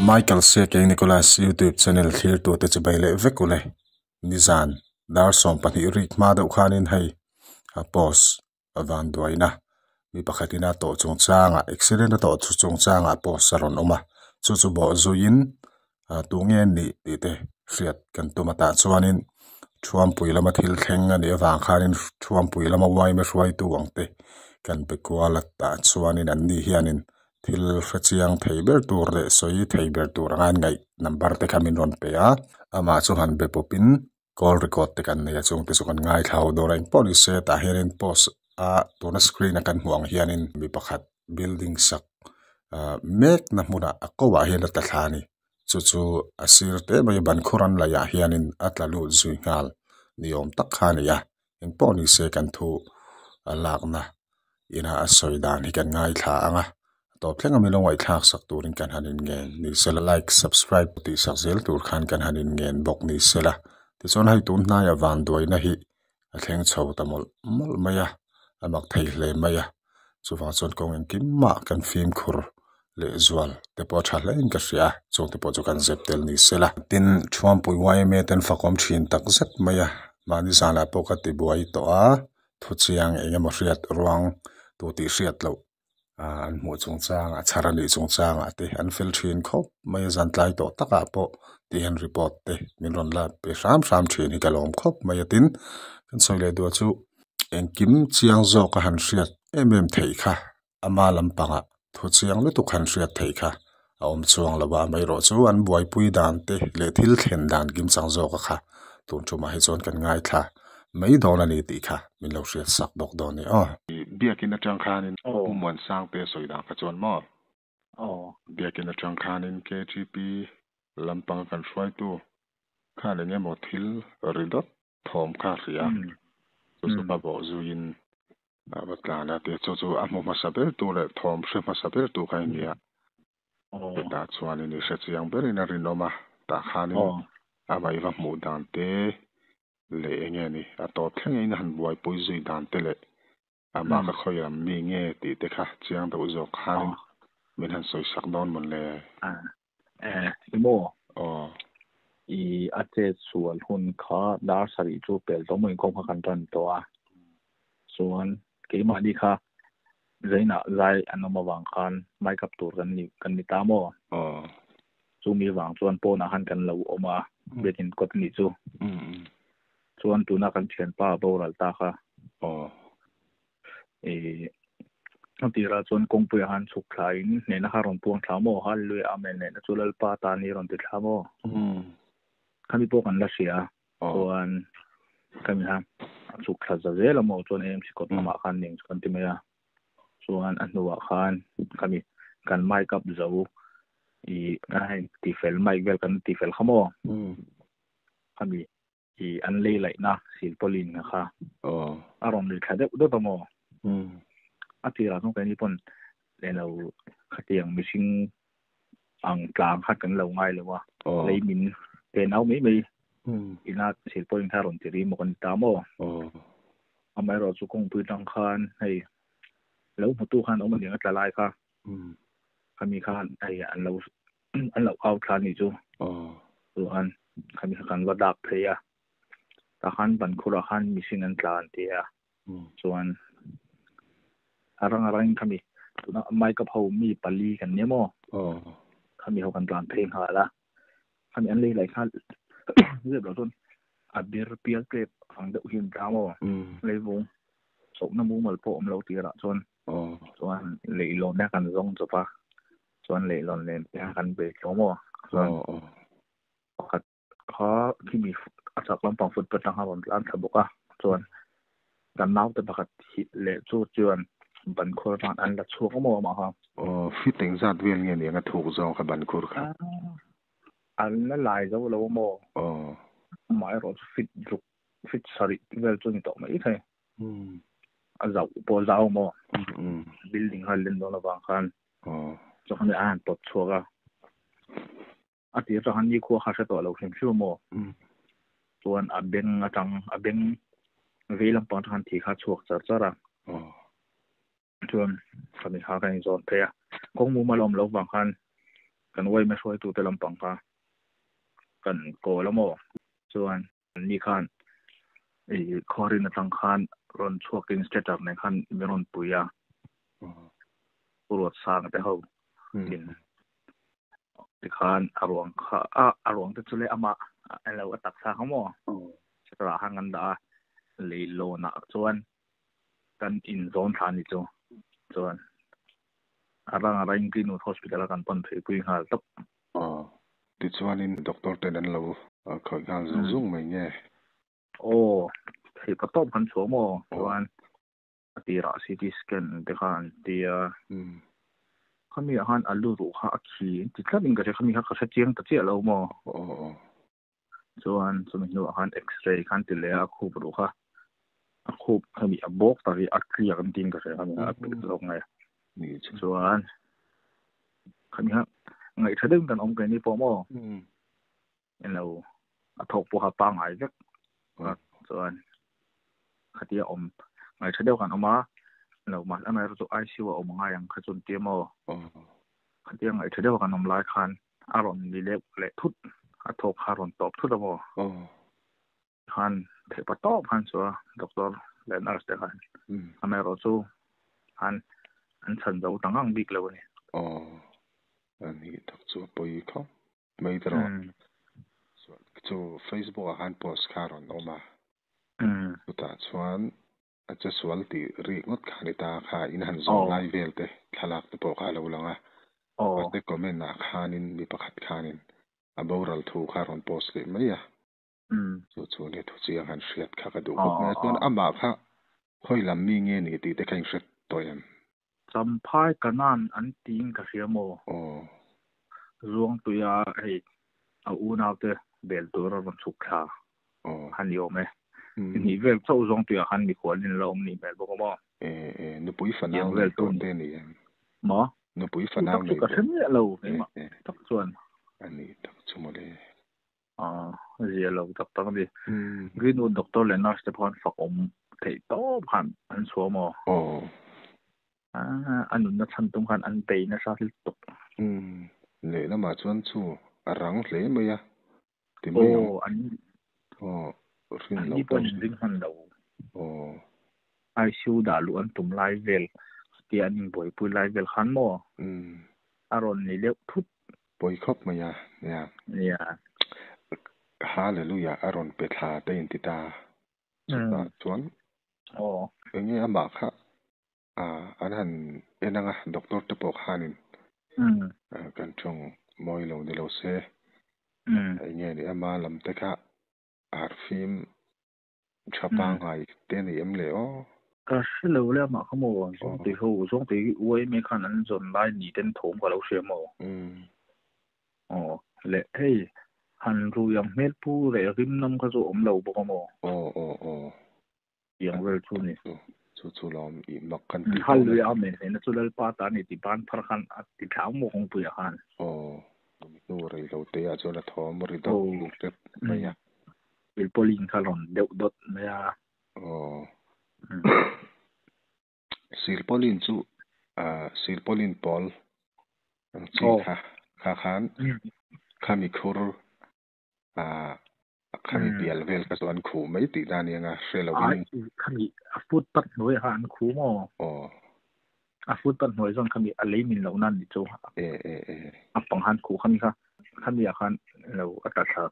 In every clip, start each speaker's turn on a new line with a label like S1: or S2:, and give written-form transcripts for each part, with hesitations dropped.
S1: Michael Siaking Nicholas YouTube channel thlirtute chu bei leh vek ule. Nizan dar 12 rik hma deuh khanin hei a post a van duaina mi pakhatin a tawh chungchangah accident a tawh chungchangah post a rawn awm a chu chu bawh zuiin tunge an nih tih te hriat kan tum a tah chuanin thuampui lama thil thleng a nih avang khanin thuampui lama uaima hruaitu ang te kan be kual a tah chuanin an ni hianin thil hre chiang thei ber tur leh sawi thei ber tur anga an ngaih number te kha min rawn pe a amah chu han be pawpin call record te kan nei a chung te chu kan ngaithla ho dawn a engpawh ni se tah hianin post a tuna screen a kan hmuh ang hianin mi pakhat building sak ah mek na hmunah a ko ah hian a tla thla a ni chu chu a sir te mai ban khur an laih ah hianin a tla lut zui nghal ni awm tak kha a ni a engpawh ni se kan thu a lakna ina a sawi dan hi kan ngaithla ang a tawp thleng a milo ngaihthlak sak turin kan han in ngen ni sela like subscribe tih sak zel tur khan kan han in ngen bawk ni sela tichuan hei tun hnaiah van duaina hi a thleng chho ta mawlh mawlh mai a a mak thei hle mai a chuvang chuan kawng engkim mah kan fimkhur leh zual te pawh a tha hle in ka hria a chung te pawh chu kan zep tel ni sela tin thuampui yma ten fakawm thin tak zet mai a mahni zanah pawh ka ti buai tawh a thu chiang eng emaw hriat ruang tu tih hriat loh ah an hmuh chungchang a chhar a nih chungchang ah te an fel thin khawp mai a zan tlai tawh takah pawh ti hian report te min rawn la pe hram hram thin hi ka lawm khawp mai a tin kan sawi leh duh chu engkim chiang zawk a han hriat em em theih kha ama lampangah thu chiang lutuk han hriat theih kha a awm chuang lo a amaherawh chu an buaipui dan te leh thil thlen dan kim chang zawk a kha tun tumah hi chuan kan ngaithla mai dawn a ni tih kha min lo hriat sak bawk dawn a ni aw. Biakin atang khanin Pu Muansangte sawi dan kha chuan maw? Biakin atang khanin KTP lampanga kan hruaitu khan eng emaw thil ri dawt thawm kha a hria. Chu chu ka bawh zuiin a va tlan a, tia chu chu a hmu hmasa ber tu leh thawm hre hmasa ber tu kha i nia. Hetah chuanin i hre chiang berin a rinawm a, tah khanin amah i va hmuh dan te leh eng nge ni, a tawp thleng in a han buaipui zui dan te leh amah ka khawi lam mi nge tih te kha chiang deuh zawk khanin min han sawi sak dawn mawn le?
S2: I maw? I a chet sual hun kha dar sarih chu pel tawh maw inkhawm kha kan tan tawh a, chuan keimahni kha zainah zai an awm avang khan mic up tur kan ni kan ni ta maw? Chumi vang chuan pawnah khan kan lo awm a, biakin kawt a nih chu. Chuan tuna kan thianpa a boral ta kha. I a tirah chuan kawngpuiah khan chhuk thla in hnehna kha rawn puang thla maw? Hallelujah Amen hnehna chu Lalpa tan hi rawn ti thla maw? Khami pawh kan la hria chuan khami kha a chhuk thla za zel a maw chuan AMC kawt lamah khan ning chu kan ti mai a. Chuan a hnuah khan khami kan mic up zo i kan han ti fel mic vel kan ti fel kha maw? Khami i an lei laihna silpawlin nga kha a rawn ri thla deuh deuh ta maw? A tirah chuan keini pawn eng lo khatiang mihring ang tlang kha kan lo ngai lo a, lei min pe nau mai mai ina silpawlin kha a rawn ti ri maw kan ti ta maw? Amaherawhchu kawngpui tang khan hei lo hmutu khan awm aniang a tla lai kha khami khan hei an lo an lo au thla anih chu chuan khami kha kan va dak phei a tah khan ban khurah khan mihring an tla an ti a chuan a rang a rangin khami tuna mic up ho mi pali kan nia maw khami ho kan tlan phei nghal a khami an lei lai khan zep loh chuan a bir pial tep ang deuh hi an tla maw leivung chhohna mumal pawh awm lo tirah chuan chuan leihlawn te kan zawng chawp a chuan leihlawn nen te kan bei thlawm aw chuan pakhat kha khimi a chak lampang footpath atang a rawn tlan thla bawk a chuan kan naute pakhat hi leh chu chuan ban khur atang an la chhuak awm awm a kha.
S1: Aw fit engzat vel nge niang a thuk zawng kha ban khur kha?
S2: An la lai zo lo amaw?
S1: Aw.
S2: Amaherawh chu fit ruk fit sarih vel chu a ni tawh mai thei. A zauh pawh a zau maw? Building kha len dawn avang khan chuan khan a han tawt chhuak a. A tir atang khan nikhua kha a hre tawh lo hrim hrim a maw? Chuan a beng atang a beng vei lampang atang khan thi kha a chhuak char char a. Chuan khami kha kan inzawn phei a. Kawng mumal a awm loh vang khan Kan yma hruaitute lampang kha kan kawl a maw? Chuan ni khan i khuarin atang khan rawn chhuakin stretcher nen khan min rawn pui a. Pu Ruatsanga te ho in tikhan a ruang kha a a ruang te chu le amah a lo a taksa kha maw? Stretcher ah khan kan dah a, leihlawnah chuan kan inzawn thla a ni chu. Chuan a rang a rain Greenwood Hospital a kan pan phei pui nghal tawp.
S1: Aw, tichuanin doctor ten an lo khawih nghal zung zung mai nge?
S2: Aw, thei pa tawp kan chhuah maw? Chuan a tirah CT scan te kha an ti a. Khami ah khan a lu ruh kha a khi ti tlat in ka hria, khami kha ka hre chiang ta chiah lo maw?
S1: Aw.
S2: Chuan chumi hnuah khan x-ray khan ti leh a, a khup ruh kha a khup khami a bawk tak hi a tliak an tiin ka hria khami a pilh zawk nge. Chuan khami kha ngaihṭha deuhin kan awm keini pawh maw englo a thawk pawh kha pangngai vek chuan khatia awm ngaihṭha deuh kan awm a lo mahse amaherawhchu chu ICU a awm angai ang kha chu an tia maw khatia ngaihṭha deuh kan awm lai khan a rawn ni leh leh thut a thawk kha a rawn tawp thut a maw khan theih pa tawp khan chu a doctor leh nurse te khan amaherawh chu khan an chhan zo ta ngang bik lo a ni.
S1: Aw a ni tak chu a pawi khawp mai ta rawh. Chu Facebook ah khan post kha a rawn awm a chutah chuan A che sual tih rik ngawt kha ni ta kha in han zawh lai vel te thlalak te pawh kha a lo lang a. Mahse comment ah khanin mi pakhat khanin a boral thu kha a rawn post leh mai a. Chu chu nia thu chiang han hriat kha ka duh khawp mai a. Chuan amah kha khawi lam mi nge ni tih te kha in hre tawh em?
S2: Champhai Kanan an tiin ka hria maw? Zuangtuia hei a unaute bel tur a rawn chhuk thla kha ni awm e. Ni vel chauh Zuangtuia khan mikhual in la awm nih hmel bawk a maw?
S1: Nupui fanau nei tawh te ni em?
S2: Maw?
S1: Nupui fanau nei
S2: tawh. Ka hre miah lo keimah tak chuan.
S1: A ni tak chu mawle.
S2: Zia lo tak tak a ni. Greenwood doctor leh nurse te pawh an fak awm theih tawp khan an chhuah maw? A nunna chhan tum khan an bei nasa lutuk.
S1: Lehlamah chuan chu a rang hle mai a ti mai ang.
S2: Aw, an
S1: rin
S2: lo pawh an inring hman lo. ICU dah luh an tum lai vel tia an inbuaipui lai vel khan maw? A rawn ni deuh thut.
S1: Pawi khawp mai a, nia.
S2: Nia.
S1: Hallelujah a rawn pe thla te in ti ta. Chutah chuan
S2: Aw.
S1: Enge amah kha an han en anga doctor te pawh khanin kan thawng mawi lo ni lo se. Enge ni ama lam te kha harfim Tha pangngai te ni em le aw?
S2: Ka hre lo le amah kha maw Zawngtui ho Zawngtui uaime khan an zawn lai ni ten thawm ka lo hria maw? Aw le hei han rui ang hmel pu leh rim nam kha chu awm lo bawk a maw?
S1: Aw aw aw.
S2: Tiang vel chu ni.
S1: Chu chu lawm i mak kan tih
S2: tawh le. Hallelujah Amen hnehna chu Lalpa ta a ni tih ban phar khan a ti thla ang maw kawngpuiah khan?
S1: Aw nu rei lo te ah chuan a thawm ri dawt tep mai a.
S2: Silpauline kha rawn deuh dawt mai a.
S1: Aw. Silpauline chu silpauline pawl ang chi kha kha khan khami khur khami bial vel kha chu an khuh mai tih na ania nga hre lo in.
S2: Khami a footpath hnuai kha an khuh maw?
S1: Aw.
S2: A footpath hnuai zawn khami a lei min loh nan ni chu.
S1: E e e.
S2: A pang khan khuh khami kha khami ah khan lo a tla thla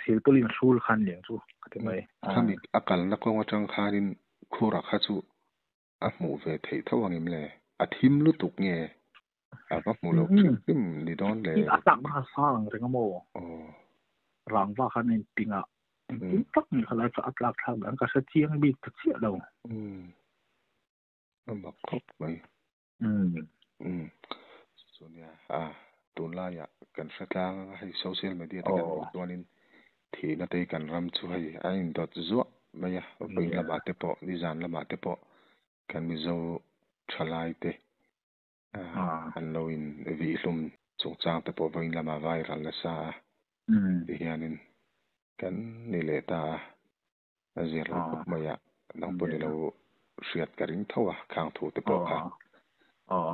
S2: silpauline hrul khan liang chu ka ti mai.
S1: Khami a kalna kawng atang khanin khura kha chu a hmuh ve theih tho ang em le? A thim lutuk nge? A va hmu lo hrim hrim ni dawn le?
S2: A tlak na kha sang ang reng a maw?
S1: Aw.
S2: Rangva khan a inping a, engtin tak nge khalai kha a tlak thlak dan ka hre chiang bik ta chiah lo.
S1: Umm. A mak khawp mai. Umm. Chu nia, a tunlaiah kan hre tlang anga hei social media te kan hmuh chuanin thihna te hi kan ram chu hei a indawt zuah mai a, vawiin lamah te pawh nizan lamah te pawh kan Mizo thalai te an lo in vihhlum chungchang te pawh vawiin lamah viral nasa a tihianin kan ni leh ta a. A zir lo khawp mai a, nang pawh ni lo hriat ka ring tho a, khang thu te pawh kha.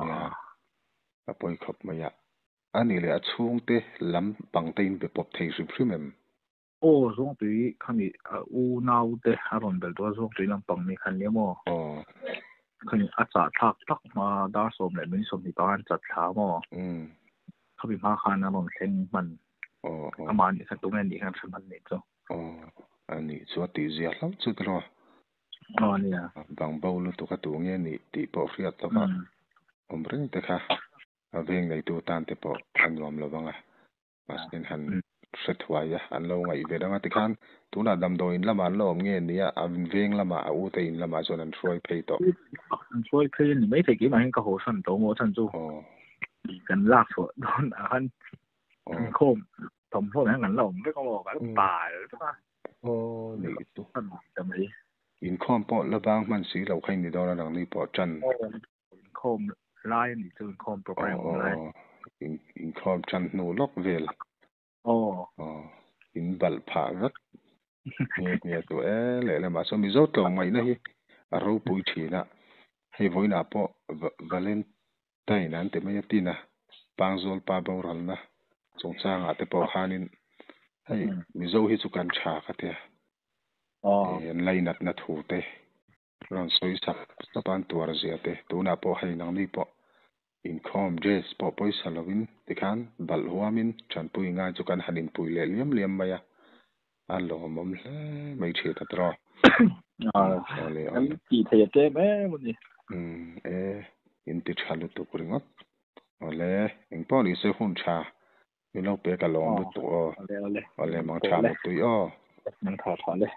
S1: Nia, a pawi khawp mai a. Ani leh a chhungte lam pang te in be pawp thei hrim hrim em?
S2: Aw Zawngtui khami a unau te a rawn belh tawh a Zawngtui lampang mi khan nia maw?
S1: Aw.
S2: Khami a chah thlak tak hma dar sawm leh min sawmhnih panga an chat thla maw?
S1: Umm.
S2: Khami hma khan a rawn thleng hman.
S1: Aw aw.
S2: Amah nih khan tunge nih khan hre hman nih chu.
S1: Aw a nih chu a tih zia hlauh chu tiraw?
S2: Aw nia.
S1: Bangbo lutuk a tu nge nih tih pawh hriat lova awm reng te kha. A veng neitu tan te pawh a nuam lo vang a, mahse han hre thuai a, an lo ngaih ve dang a. Tikhan tunah damdawiin lamah an la awm nge nia, a veng lamah a ute in lamah chuan an hruai phei tawh.
S2: An hruai phei a ni maithei keimah hian ka haw san tawh maw chan chu kan lak chhuah dawn ah khan inkhawm thawmhnaw hian kan la awm vek a maw kan bal vek a.
S1: Aw nih chu. Inkhawm pawh la bang hman si lo kha in ni dawn a nangni pawh tan.
S2: Inkhawm lai a nih chu inkhawm program awm lai.
S1: Aw inkhawm tan hnu lawk vel.
S2: Aw.
S1: Aw in balh phah vek nghe nghe chu e lehlamah chuan Mizo tlawm ngaihna hi a ropui thin a, hei vawiinah pawh Valentine an ti mai a tin a, Pangzawl pa boralna chungchangah te pawh khanin hei Mizo hi chu kan tha ka tia, an lainatna thu te Rawn sawi sak sap a an tuar zia te, tunah pawh hei nangni pawh inkhawm dress pawh pawisa lovin tikhan balh huamin tanpui ngai chu kan han inpui leh liam liam mai a, a lawmawm hle mai thin a tiraw. Awle
S2: awle. Kan tih theih a tlem em a ni.
S1: Umm e, in ti tha lutuk ringawt. Awle, engpawh ni se hun tha min lo pek a lawm lutuk aw.
S2: Awle awle.
S1: Awle mang tha muttui aw.
S2: Mang tha tha le.